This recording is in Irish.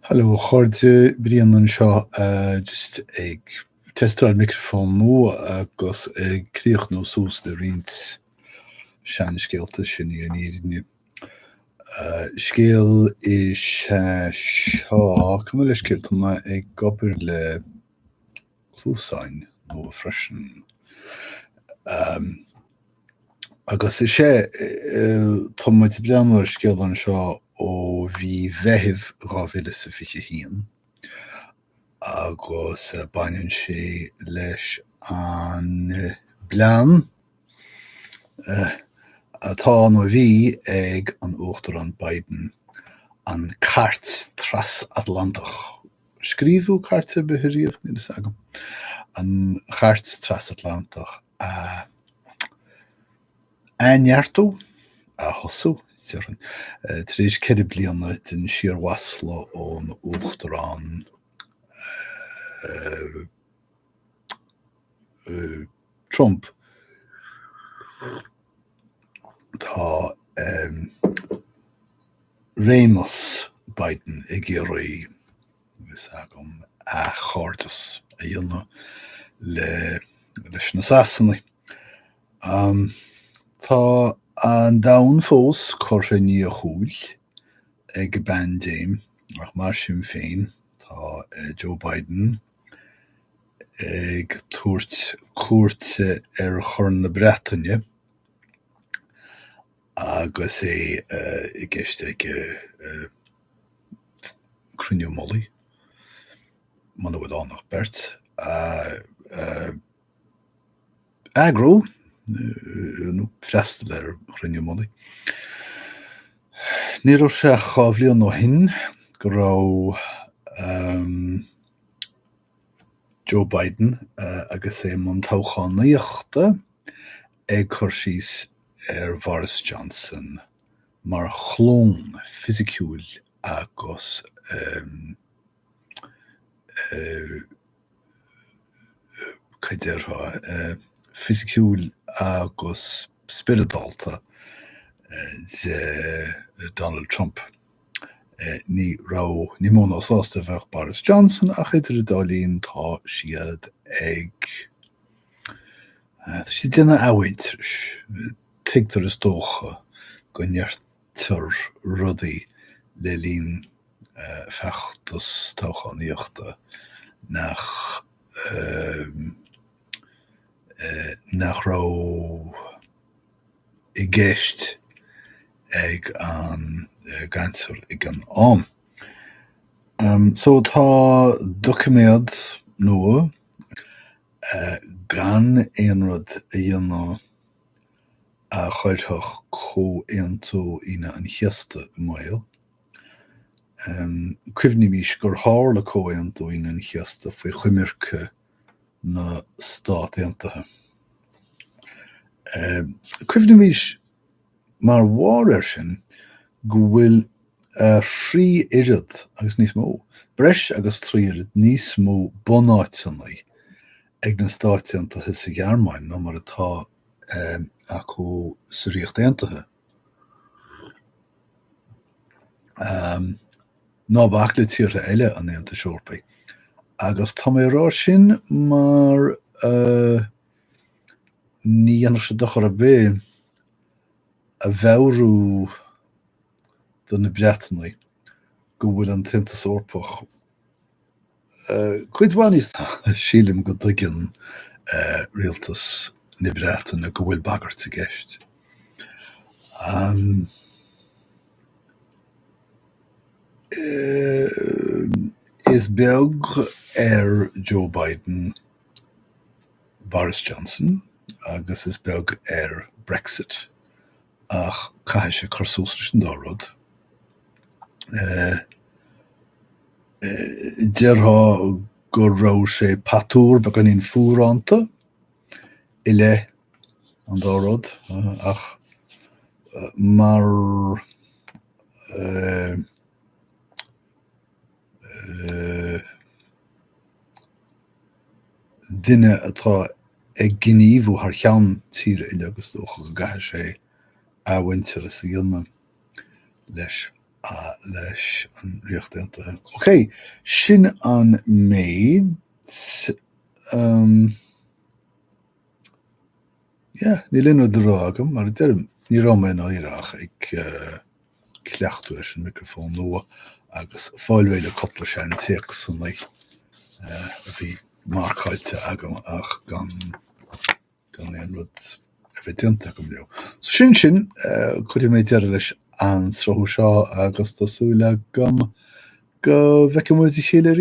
Hello a chairde, Brian anseo just ag teisteáil micreafón nua agus ag críochnú suas le roinnt seanscéalta, sin í an fhírinne. Scéal is ea seo, gabh mo leithscéal, tá mé ag obair le cluasáin nua freisin. Agus is ea, tá muid ag breathnú ar scéal anseo ó mhí Mheithimh 2021 agus baineann sé leis an bplean atá nó a bhí ag an Uachtarán Biden an Cairt Trasatlantach Scríobhadh cairt ar bith ariamh? Níl a fhios agam. An Chairt Trasatlantach a athneartú, aththosú, déarfainn, tar éis 4 bliana den síormhasla ón Uachtarán Trump. Tá réimeas Biden ag iarraidh, níl a fhios agam, athchairdeas a dhéanamh le leis na Sasanaigh. Tá an domhan fós curtha i ndiaidh a chúil ag an bpaindéim, ach mar sin féin tá Joe Biden ag tabhairt cuairte ar Chorn na Breataine agus é i gceist aige cruinniú mullaigh, muna bhfuil ann ach beirt, a eagrú nó freastal ar chruinniú mullaigh. Ní raibh sé ach 2 bhliain ó shin go raibh Joe Biden agus é i mbun toghchánaíochta ag cur síos ar Bhoris Johnson mar chlón fisiciúil agus cad déarfá, fisiciúil agus spioradálta de Donald Trump. Ní raibh, ní mó ná sásta a bheadh Boris Johnson ach idir an dá linn tá siad ag, tá siad ag déanamh athmhuintearais. Tuigtear is dócha go ndeirtear rudaí le linn feachtas toghchánaíochta nach, nach raibh i gceist ag an gcainteoir ag an am. So tá doiciméad nua gan aon rud a dhéanamh a chuirfeadh Comhaontú Aoine an Chéasta i mbaol. Cuimhnímis gur tharla Comhaontú Aoine an Chéasta faoi choimirce na Stát Aontaithe. Cuimhnímis mar bharr air sin go bhfuil thrí oiread agus níos mó, breis agus thrí oiread níos mó bunáiteanna ag na Stáit Aontaithe sa Ghearmáin ná mar atá acu sa Ríocht Aontaithe. Ná bac le tíortha eile an Aontais Eorpaigh. Agus tá mé ag rá sin mar ní dhéanfadh sé dochar ar bith a mheabhrú do na Breatanaigh go bhfuil an tAontas Eorpach cuid mhaith níos Sílim go dtuigeann rialtas na Breataine go bhfuil bagairt i gceist. Is beag ar Joe Biden Boris Johnson agus is beag air Brexit ach caithfidh sé cur suas leis an dá rud. Déarfá go raibh sé patuar, beagáinín fuaránta i leith an dá rud ach mar duine atá ag gníomhú thar cheann tíre uileag is dócha go gcaithfidh sé athmhuintearas a dhéanamh leis. Leis an Ríocht Aontaithe. Ok, sin an méid. Yeah, níl aon rud le rá agam, mar a deirim, ní raibh mé i ndáiríre ach ag cleachtadh leis an micreafón nua agus fáil réidh le cúpla seantéacsanna a bhí marcáilte agam ach gan gan aon rud a bheith déanta agam leo. So sin sin, cuirfidh mé deireadh leis an sruthú seo agus tá súil agam go bhfeicfidh muid a chéile arís.